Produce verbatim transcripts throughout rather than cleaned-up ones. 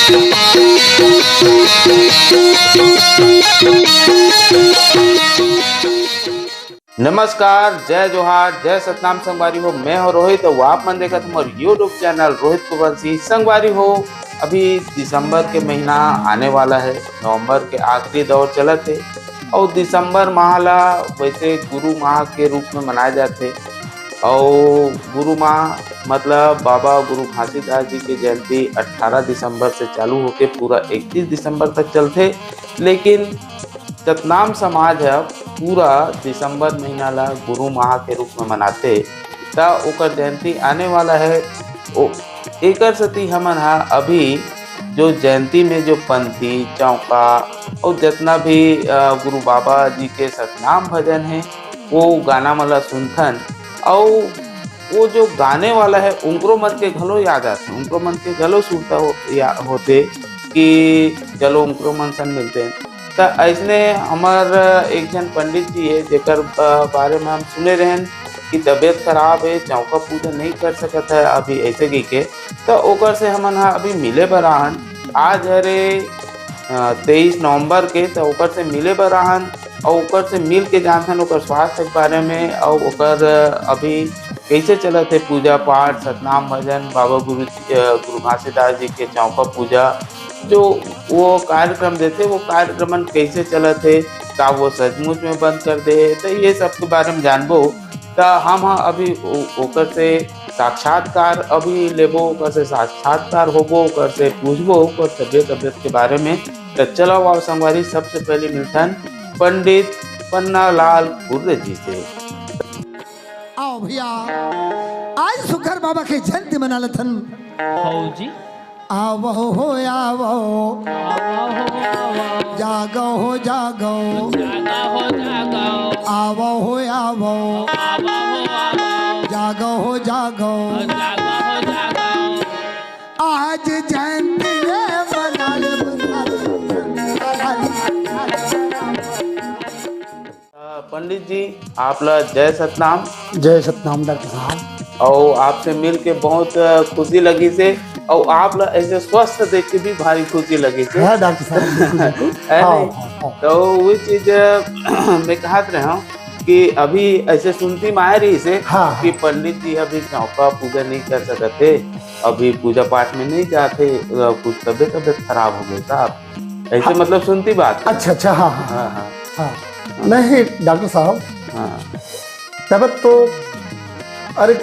नमस्कार, जय जोहार, जय सतनाम संगवारी हो। मैं हो रोहित, अउ आप मन देखत हमर YouTube चैनल रोहित कुबंसी। संगवारी हो, अभी दिसंबर के महीना आने वाला है, नवंबर के आखिरी दौर चलत है, अउ दिसंबर माह ला वैसे गुरु माह के रूप में मनाए जाथे। अउ गुरु माह मतलब बाबा गुरु घासीदास जी के जयंती अठारह दिसंबर से चालू होके पूरा इकतीस दिसंबर तक चलथे, लेकिन सतनाम समाज ह पूरा दिसंबर महीना ला गुरु माह के रूप में मनाथे, त ओकर जयंती आने वाला है। ओ, एकर सेती हमन ह अभी जो जयंती में जो पंथी, चौका अउ जतना भी, अ, गुरु बाबा जी के सतनाम भजन है, वो गाना मन ला सुनथन। अउ वो जो गाने वाला है, उनकरो मन के घलो याद आथे, उनकरो मन के घलो सुरता हो, या, होथे कि चलो उनकरो मन सन मिलते हैं। त ऐसने हमर एक झन पंडित जी है, जेकर, अ, बारे में हम सुने रहन कि तबीयत खराब है, चौका पूजा नहीं कर सकत है अभी, ऐसे कहि के। त ओकर से हमन ह अभी मिले बर आहन। आज हरे, अ, तेईस नवंबर के, त ओकर से मिले बर आहन अउ ओकर से मिल के जानथन ओकर स्वास्थ्य के बारे में अउ ओकर, अ, अभी कैसे चलत है पूजा पाठ, सतनाम भजन, बाबा गुरु, अ, गुरु घासीदास जी के चौका पूजा, जो वो कार्यक्रम देथे, वो कार्यक्रमन कैसे चलत है, का वो सचमुच में बंद कर दे है, त ये सब के बारे में जानबो। त हम ह अभी ओ-, ओकर से साक्षात्कार अभी लेबो, ओकर से साक्षात्कार होबो, ओकर से पूछबो ओकर तबियत, तबियत के बारे में। त चलो आओ संगवारी, सबसे पहले मिलथन पंडित पन्नालाल कुर्रे जी से। आओ भैया, आज सुग्घर बाबा के जयंती मना लेथन। हौ जी। आवो हो आवो, आवो हो आवो। जागो हो जागो, जागो हो जागो। आवो हो आवो, आवो हो आवो। जागो हो जागो, जागो हो जागो। आज जयंती है मना ले, मना ले। अ, पंडित जी, आप ला जय सतनाम। जय सतनाम डॉक्टर साहब। अउ आपसे मिल के बहुत, अ, खुशी लगी से, अउ आप ला ऐसे स्वस्थ देख के भी भारी खुशी लगी से। हाँ डॉक्टर साहब, बिल्कुल, बिल्कुल। है हाँ, नहीं? हाँ, हाँ। तो वो चीज, अ, मैं कहत रहे हूँ कि अभी ऐसे सुनती में आए रही से हाँ, कि हाँ। पंडित जी अभी चौका पूजा नहीं कर सकते, अभी पूजा पाठ में नहीं जाते, अ, कुछ तबियत, तबियत खराब हो गई था आप ऐसे हाँ। मतलब सुनती बात। अच्छा, अच्छा, हाँ, हाँ। हाँ, हाँ। हाँ। नहीं, डॉक्टर साहब, हाँ। तब तो, अरे,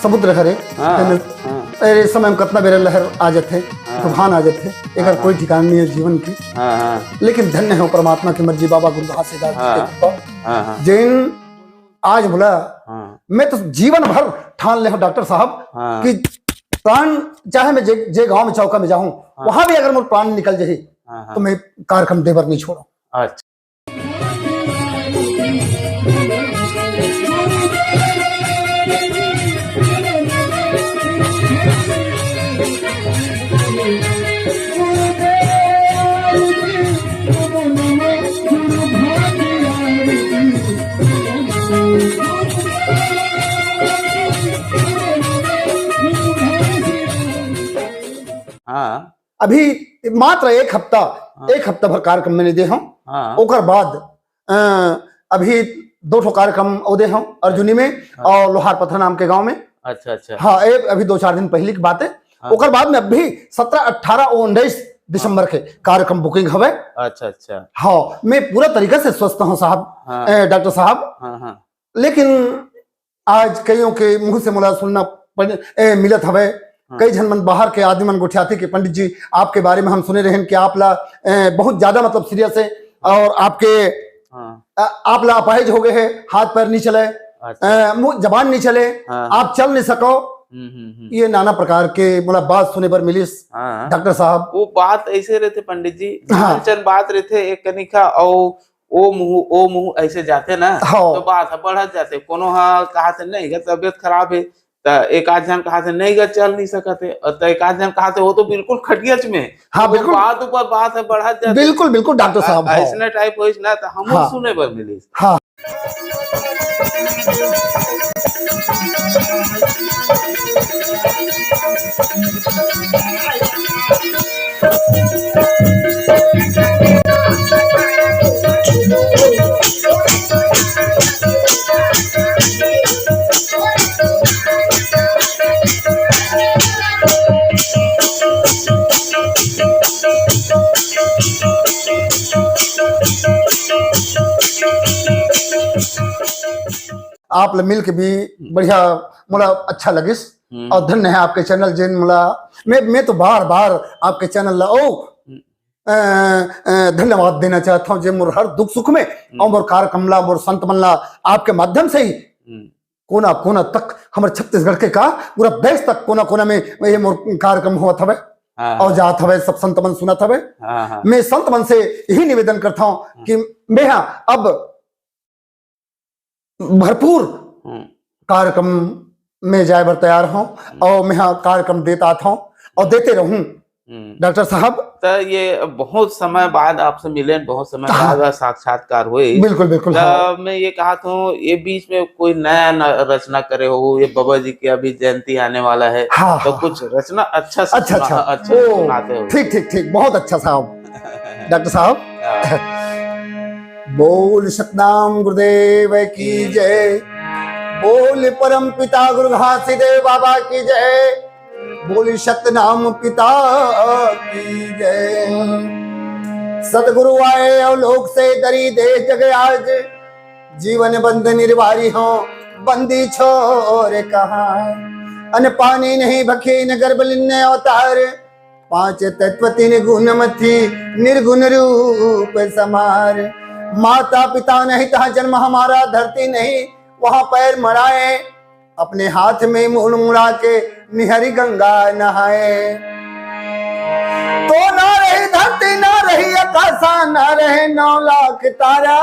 समुद्र हरे, हाँ, तेने, हाँ। अरे, इस समय में कितना बेरा लहर आ जाते, हाँ। तूफान आ जाते, एकर हाँ, कोई हाँ। ठिकाना नहीं है जीवन की। हाँ, हाँ। लेकिन धन्य हो परमात्मा की मर्जी, बाबा गुरु घासीदास जी हाँ। की कृपा। हाँ, हाँ। जिन आज बोला, हाँ। मैं तो जीवन भर ठान ले हूँ डॉक्टर साहब हाँ। कि प्राण चाहे मैं जे, जे गांव में चौका में जाऊं, हाँ। वहां भी अगर मोर प्राण निकल जाही, हाँ, हाँ। तो मैं कार्यक्रम देबर नहीं छोड़ूं। अच्छा। हाँ। अभी मात्र एक हफ्ता, हाँ। एक हफ्ता भर कार्यक्रम मैंने दे हूँ। हाँ। ओकर बाद, अ, अभी दो ठो कार्यक्रम और दे हूँ अर्जुनी में हाँ। और लोहार पत्थर नाम के गांव में। अच्छा, अच्छा। हाँ, ये अभी दो चार दिन पहले की बात है। हाँ। ओकर बाद में अभी सत्रह, अठारह और उन्नीस दिसंबर के कार्यक्रम बुकिंग हवे। अच्छा, अच्छा। हाँ, मैं पूरा तरीका से स्वस्थ हूँ साहब, हाँ। ए, डॉक्टर साहब। हाँ, हाँ। लेकिन आज कईयों के मुंह से मोला सुनना पड़-, ए, मिलत हवे। हाँ। कई झन मन बाहर के आदमी मन गोठियाथे कि पंडित जी, आपके बारे में हम सुने रहन कि आप ला, ए, बहुत ज्यादा मतलब सीरियस है और आपके, हाँ। अ, आप ला अपाहिज हो गए हैं, हाथ पैर नहीं चले, अच्छा। अ, मुंह जबान नहीं चले, हाँ, हाँ। आप चल नहीं सको। हम्म, हम्म, हम्म। ये नाना प्रकार के मोला बात सुने बर मिलिस, हाँ। डॉक्टर साहब। वो बात ऐसे रहते पंडित जी, हाँ। चंद बात रहते एक कनिका और ओ मुंह, ओ मुंह ऐसे जाथे ना, हाँ। तो बात ह बढ़त जाथे। कोनो ह कहाथे, "नहीं गा, तबियत खराब हे," त एक आध झन कहाथे, "नहीं गा, चल नहीं सकत हे," और त एक आध झन कहाथे, "वो तो बिल्कुल खटियाच में हे।" हाँ, तो बिल्कुल। बात ऊपर बात ह बढ़त जाथे। बिल्कुल, बिल्कुल, डॉक्टर साहब, अ-, हाँ। ऐसने टाइप होइस ना, त हमू हाँ। सुने बर मिलिस। हाँ। आप ल मिल के भी बढ़िया, मोला अच्छा लगिस। हम्म। और धन्य है आपके चैनल, जेन मोला, मैं मैं तो बार बार आपके चैनल ला ओ हम्म। अ, अ, धन्यवाद देना चाहता हूँ, जे मोर हर दुख सुख में हम्म। और मोर कार्यक्रम ला, मोर संत मन ला, आपके माध्यम से ही हम्म। कोना कोना तक, हमर छत्तीसगढ़ के का, पूरा देश तक कोना कोना में ये मोर कार्यक्रम होत हवे हाँ, और हाँ। जात हवे, सब संत मन सुनत हवे। हाँ, हाँ। मैं संत मन से यही निवेदन करता हूँ हाँ। कि मैं हाँ अब भरपूर हम्म। कार्यक्रम में जाए बर तैयार हूँ हम्म। और मैं हाँ कार्यक्रम देत आत हूँ और देते रहूँ। हम्म। डॉक्टर साहब। त ये बहुत समय बाद आपसे मिले, बहुत समय हाँ। बाद साक्षात्कार हुए। बिल्कुल, बिल्कुल, त हाँ। मैं ये कहा था, ये बीच में कोई नया न-, रचना करे हो, ये बाबा जी की अभी जयंती आने वाला है, हाँ, तो हाँ, कुछ हाँ। रचना अच्छा सा अच्छा, सुना-, अच्छा। अच्छा ओ, सुनाते हो। ठीक, ठीक, ठीक, बहुत अच्छा साहब। डॉक्टर साहब। हाँ। बोल सतनाम गुरुदेव की जय, बोल परम पिता गुरु घासीदेव बाबा की जय, बोल सतनाम पिता की जय। सतगुरु आए और लोक से दरी दे जग आज, जीवन बंध निर्वारी हो, बंदी छोर कहाँ। अन्न पानी नहीं भखे न गर्भ लिन्ने अवतार, पांच तत्व तीन गुण मथी, निर्गुण रूप समार। माता पिता नहीं तहाँ जन्म हमारा, धरती नहीं वहाँ पैर मड़ाए, अपने हाथ में मुड़ मुड़ा के निहरी गंगा नहाए। तो ना रही धरती, ना रही आकाशा, ना रहे नौ लाख तारा।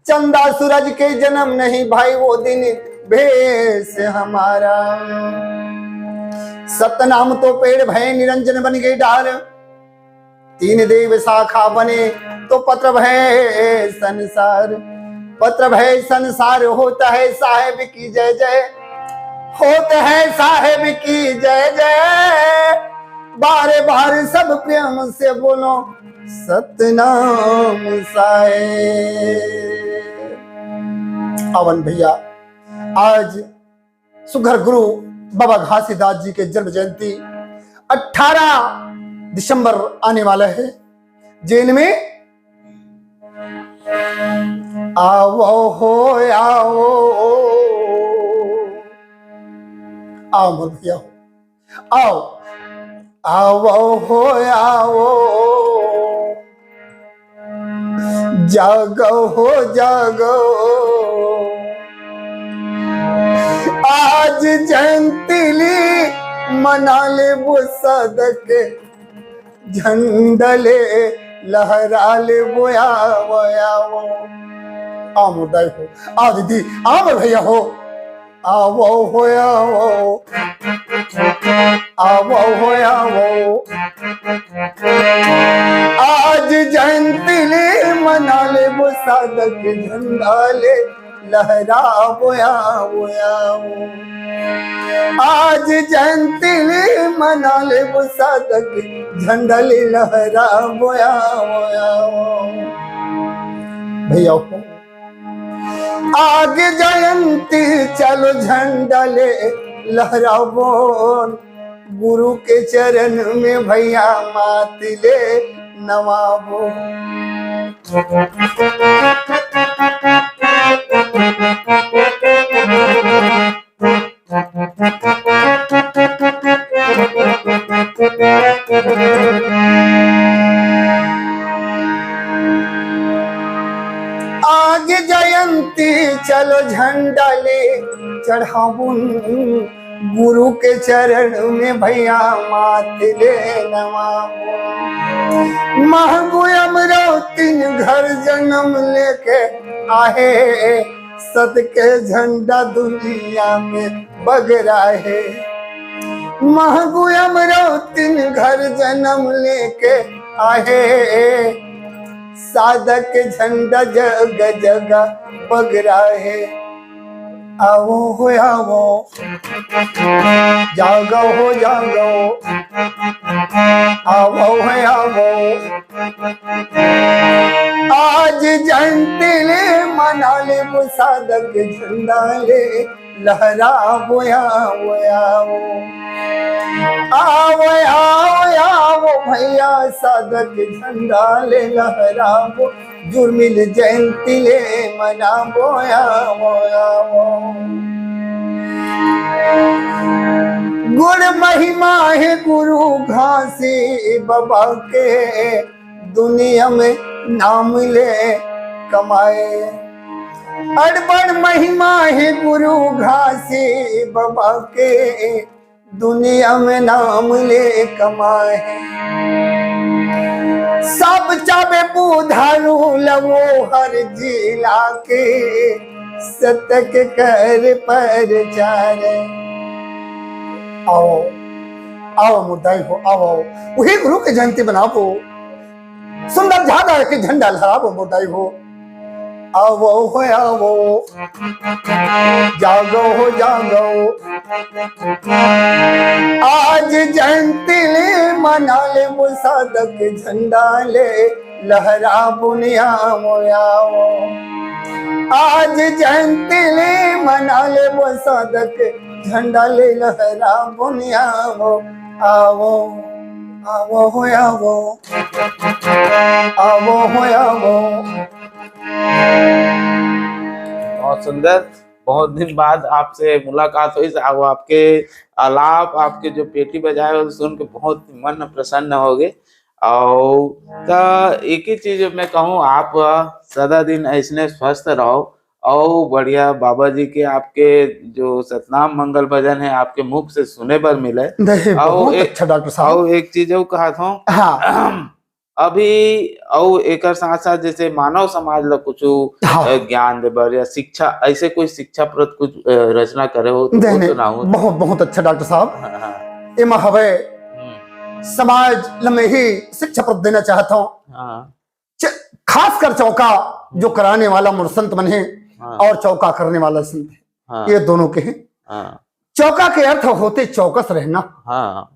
चंदा सूरज के जन्म नहीं भाई, वो दिन भेष हमारा। सतनाम तो पेड़ भय, निरंजन बन गई डार। तीन देव शाखा बने, तो पत्र भय संसार। पत्र भय संसार होता है, साहेब की जय जय। होता है साहेब की जय जय। बारे बार सब प्रेम से बोलो, सतनाम साहेब। अवन भैया, आज सुघर गुरु बाबा घासीदास जी के जन्म जयंती अठारह दिसंबर आने वाला है, जेन में आवो हो, आवो, आओ मोर भैया हो, आओ, आवो हो, आवो, जागो हो, जागो। आज जयंती ली मना ले वो सादक, झंडा ले लहरा ले वो, आवो, आवो। आओ मोर दाई हो, आओ दीदी, आओ मोर भैया हो। आवो हो आवो, आवो हो आवो। आज जयंती ले मना ले वो सादक, झंडा ले लहरावो, आवो, आवो। आज जयंती ले मना ले वो सादक, झंडा ले लहरावो, आवो, आवो। भैया हो, आगे जयंती चलो झंडा ले लहराबो, गुरु के चरण में भैया माथ ले नवाबो। आगे जयंती चलो झंडा ले चढ़ाबुन, गुरु के चरण में भैया माथ ले नवाबुन। महगु अमरावती घर जन्म लेके आहे, सत के झंडा दुनिया में बगरा हे। महगु अमरावती घर जन्म लेके आहे, सादक झंडा जग जग बगरा हे। आवो हो आवो, जागो हो जागो, आवो हो आवो। आज जयंती ले मना ले वो सादक झंडा ले लहराबो, आवो, आवो। आवो, आवो, आवो। या साधक झंडा ले लहराबो, जुर्मिल जयंती ले मनाबो, आवो, आवो। गुण महिमा हे गुरु घासी बाबा के, दुनिया में नाम ले कमाए। अड़बड़ महिमा हे गुरु घासी बाबा के, दुनिया में नाम ले कमाए। सब चाबे बुधारू लवो हर जिला के, सतक कर प्रचार। आओ, आओ मोर दाई हो, आओ, आओ। उही गुरु के जयंती मनाबो। सुंदर झादा के झंडा लहराबो मोर दाई हो। आवो हो आवो, जागो हो जागो। आज जयंती ले मना लेबो, साधक झंडा ले लहराबो ने आवो, आवो। आज जयंती ले मना लेबो, साधक झंडा ले लहराबो ने आवो, आवो, आवो हो आवो, आवो हो आवो। बहुत सुंदर, बहुत दिन बाद आपसे मुलाकात होइस, वो आपके आलाप, आपके जो पेटी बजाए, वो सुन के बहुत मन प्रसन्न हो गए। और त एक ही चीज मैं कहूँ, आप सदा दिन ऐसने स्वस्थ रहो, और बढ़िया बाबा जी के, आपके जो सतनाम मंगल भजन है, आपके मुख से सुने बर मिले। नहीं, और बहुत एक, अच्छा डॉक्टर साहब। और एक चीज और कहा था, हाँ। अभी और एकर साथ साथ जैसे मानव समाज ला कुछ, हाँ। अ, ज्ञान दे बर या शिक्षा, ऐसे कोई शिक्षाप्रद कुछ, अ, रचना करे हो तो नहीं, वो नहीं, सुनाओ। बहुत, बहुत अच्छा डॉक्टर साहब। हाँ, हाँ। एमा हवे हम्म। समाज ल मैं ही शिक्षाप्रद देना चाहता हूँ। हाँ। च-, खासकर चौका जो कराने वाला मोर संत मन हे हाँ। और चौका करने वाला संत हे, हाँ। ये दोनों के हैं। हाँ। चौका के अर्थ होते चौकस रहना। हाँ।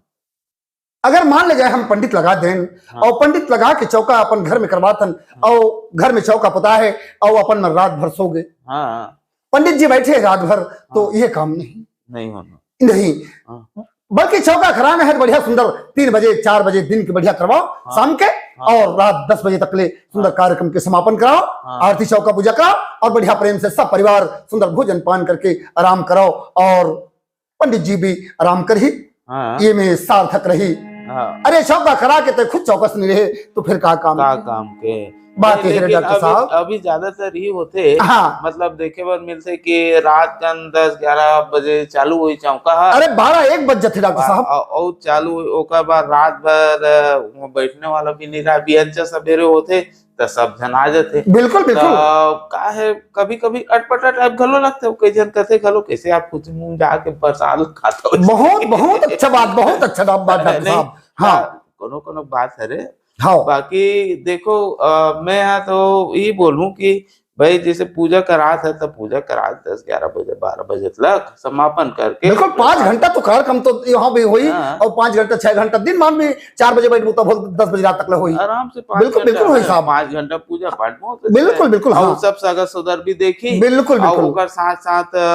अगर मान ले जाए हम पंडित लगा देन हाँ। और पंडित लगा के चौका अपन घर में करवातन हाँ। और घर में चौका पुता है और अपन में रात भर सो गए, हाँ। पंडित जी बैठे रात भर, तो हाँ। ये काम नहीं। नहीं होना। नहीं। हाँ। बल्कि चौका कराना है तो बढ़िया सुंदर तीन बजे, चार बजे दिन के बढ़िया करवाओ, हाँ। शाम के, हाँ। और रात दस बजे तक ले सुंदर हाँ। कार्यक्रम के समापन कराओ, हाँ। आरती चौका पूजा कराओ और बढ़िया प्रेम से सब परिवार सुंदर भोजन पान करके आराम कराओ और पंडित जी भी आराम करही, हाँ। ये में सार्थक रही। हाँ। अरे, चौका करा के ते खुद चौकस नहीं रहे, तो फिर का काम का के? काम के? बात नहीं, ये है, लेकिन डॉक्टर अभी, साहब। अभी ज्यादातर ही होते, हाँ। मतलब देखे बर मिलते कि रात कन दस ग्यारह बजे चालू हुई चौका है। अरे, बारह एक बज जाते डॉक्टर बा-, साहब। औ-, और चालू हुई, ओकर बाद रात भर, अ, वो बैठने वाला भी नहीं रहा, बिहनिया सवेरे होते, त सब झन आ जथे। बिल्कुल, बिल्कुल। त का है, कभी-कभी अटपटा टाइप घलो लगथे, कई झन कथे घलो, "कैसे आप खुद मुंह जाके प्रसाद खाता हो?" बहुत, बहुत अच्छा बात, बहुत अच्छा डा-, बात डॉक्टर नहीं, साहब। हाँ। हाँ, कोनो-कोनो बात हरे। हाँ। बाकी देखो, अ, मैं यहाँ तो यही बोलूँ कि भाई, जैसे पूजा करात है, त पूजा करात दस ग्यारह बजे, बारह बजे तक समापन करके बिल्कुल, पाँच घंटा तो कार्यक्रम तो यहाँ भी होई हाँ। और पाँच घंटा, छह घंटा दिन मान भी चार बजे बैठबो, तब दस बजे रात तक ले होई। आराम से पाँच बिल्कुल, घंटा, बिल्कुल होई हाँ, साहब। पाँच घंटा पूजा पाठ बहुत अच्छा बिल्कुल, है। बिल्कुल, और हाँ। सब सगा सुदर भी देखी बिल्कुल, और बिल्कुल। ओकर साथ साथ, अ,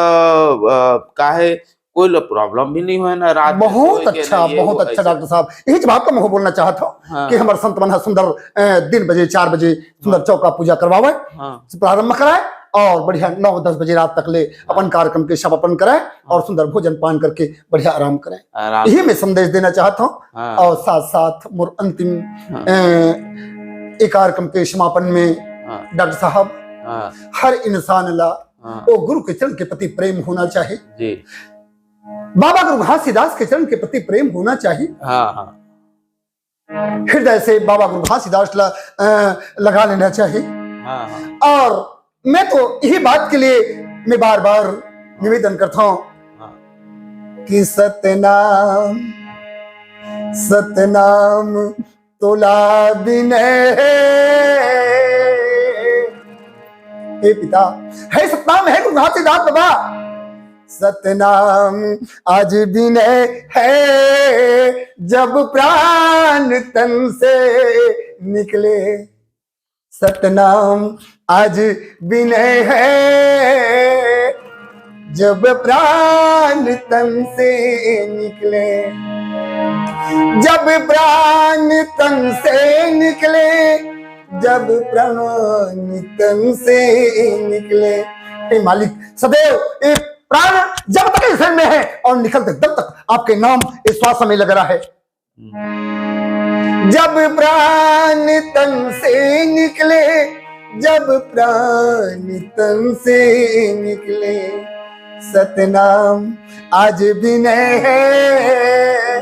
अ, काहे कोई लो प्रॉब्लम भी नहीं होय ना, रात में बहुत सोए के अच्छा, ना ये बहुत वो अच्छा ऐसे। डॉक्टर साहब, यही बात तो मैं बोलना चाहत हूँ हाँ। कि हमारे संत मन ह सुंदर, अ, तीन बजे, चार बजे सुंदर हाँ। चौका पूजा करवावे, हाँ। प्रारंभ कराए और बढ़िया नौ दस बजे रात तक ले हाँ। अपन कार्यक्रम के समापन कराए और हाँ। सुंदर भोजन पान करके बढ़िया आराम कराए। आराम यही से। मैं संदेश देना चाहत हूँ। हाँ। और साथ साथ मोर अंतिम, हाँ। अ, एक कार्यक्रम के समापन में हाँ। डॉक्टर साहब, हाँ। हर इंसान ला हाँ। वो गुरु के चरण के प्रति प्रेम होना चाहिए। जी। बाबा गुरु घासीदास के चरण के प्रति प्रेम होना चाहिए। हाँ, हाँ। हृदय से बाबा गुरु घासीदास ला, अ, लगा लेना चाहिए। हाँ, हाँ। और मैं तो यही बात के लिए मैं बार-बार निवेदन करता हूँ हाँ। कि सतनाम, सतनाम तोला बिनय हे। हे पिता, हे सतनाम, हे गुरु घासीदास बाबा, सतनाम आज बिनय हे, जब प्राण तन से निकले। सतनाम आज बिनय हे, जब प्राण तन से निकले, जब प्राण तन से निकले, जब प्राण तन से निकले। हे मालिक, सदैव ये प्राण जब तक इस शरीर में है और निकलते दम तक आपके नाम इस श्वास में लग रहा है। जब प्राण तन से निकले, जब प्राण तन से निकले, सतनाम आज विनय है।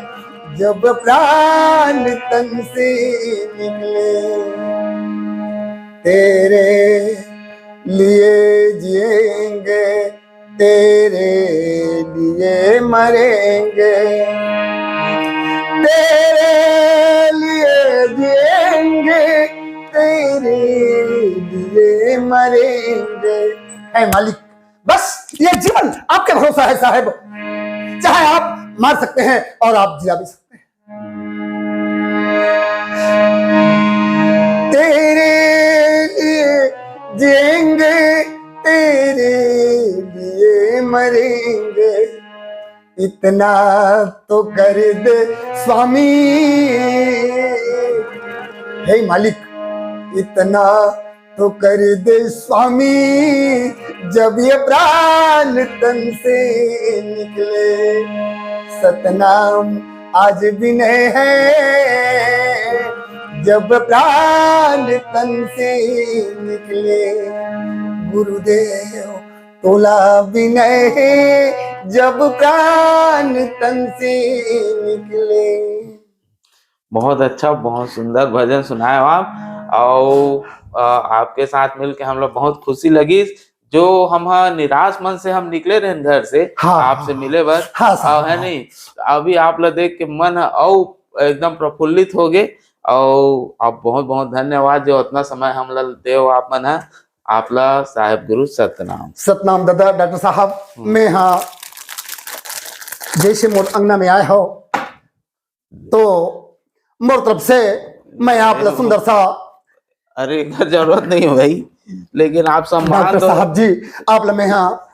जब प्राण तन से निकले, तेरे लिए जिएंगे, तेरे लिए मरेंगे, तेरे लिए जिएंगे, तेरे लिए मरेंगे। हे मालिक, बस ये जीवन आपके भरोसा है साहब, चाहे आप मार सकते हैं और आप जिया भी सकते हैं। तेरे लिए जिएंगे, तेरे लिए मरेंगे, इतना तो कर दे स्वामी। हे मालिक, इतना तो कर दे स्वामी, जब ये प्राण तन से निकले। सतनाम आज विनय है, जब प्राण तन से निकले। गुरुदेव, तोला विनय है, जब प्राण तन से निकले। बहुत अच्छा, बहुत सुंदर भजन सुनाए हो आप। और अ, आपके साथ मिलके हम लोग बहुत खुशी लगी, जो हम ह निराश मन से हम निकले रहे घर से हाँ, आपसे हाँ, मिले बर। हाँ, साहब, और है हाँ। नहीं, अभी आप ला देख के मन ह अउ एकदम प्रफुल्लित हो गए। और आप बहुत बहुत धन्यवाद, जो उतना समय हम ला देव आप मन ह। आप ला साहेब गुरु सतनाम। सतनाम दादा, डॉक्टर साहब, हम्म। मैं हाँ, जैसे मोर अंगना में आए हो, तो मोर तरफ से मैं आप ला सुंदर सा अरे, एकर जरूरत नहीं है भाई, लेकिन आप सम्मान डॉक्टर दो। साहब जी, आप ला मैं हाँ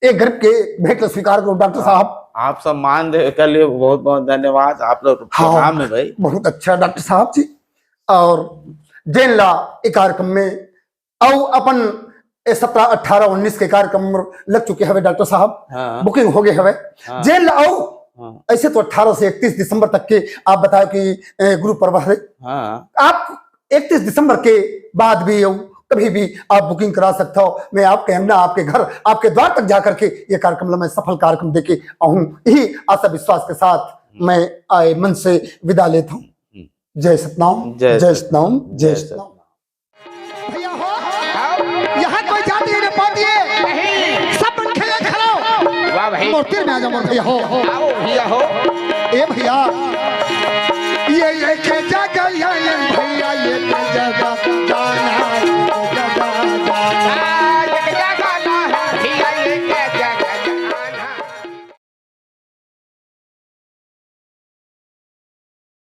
एक गर्व के भेंट ला स्वीकार करूँ डॉक्टर साहब। आप सम्मान दे के लिए बहुत बहुत धन्यवाद, आप लोग हाँ, प्रणाम है भाई। बहुत अच्छा डॉक्टर साहब जी। और जेन ला ए कार्यक्रम में अउ अपन ए सत्रह, अठारह, उन्नीस के कार्यक्रम लग चुके हवे डॉक्टर साहब, हाँ। बुकिंग हो गए हवे। हाँ। जेन ला अउ हाँ। ऐसे तो अठारह से इकतीस दिसंबर तक के आप बताओ कि, ए, गुरु पर्व है। हाँ। आप इकतीस दिसंबर के बाद भी अउ कभी भी आप बुकिंग करा सकते हो। मैं आपके अंगना, आपके घर, आपके द्वार तक जाकर के ये कार्यक्रम ला मैं सफल कार्यक्रम देके आऊँ, यही आशा विश्वास के साथ हम्म। मैं आए मन से विदा लेता हूँ। हम्म। जय सतनाम, जय जय सतनाम। सतनाम, जय जय सतनाम। सतनाम। भैया हो, आओ। यहाँ कोई जाति नहीं पाती है। नहीं। सब बन खेले खड़ा हो। वाह भाई। मोर तीर में आ जाओ मोर भैया हो। आओ भैया हो। ए भैया, ये, ये के जगह, ये, ये भैया, ये के जगह।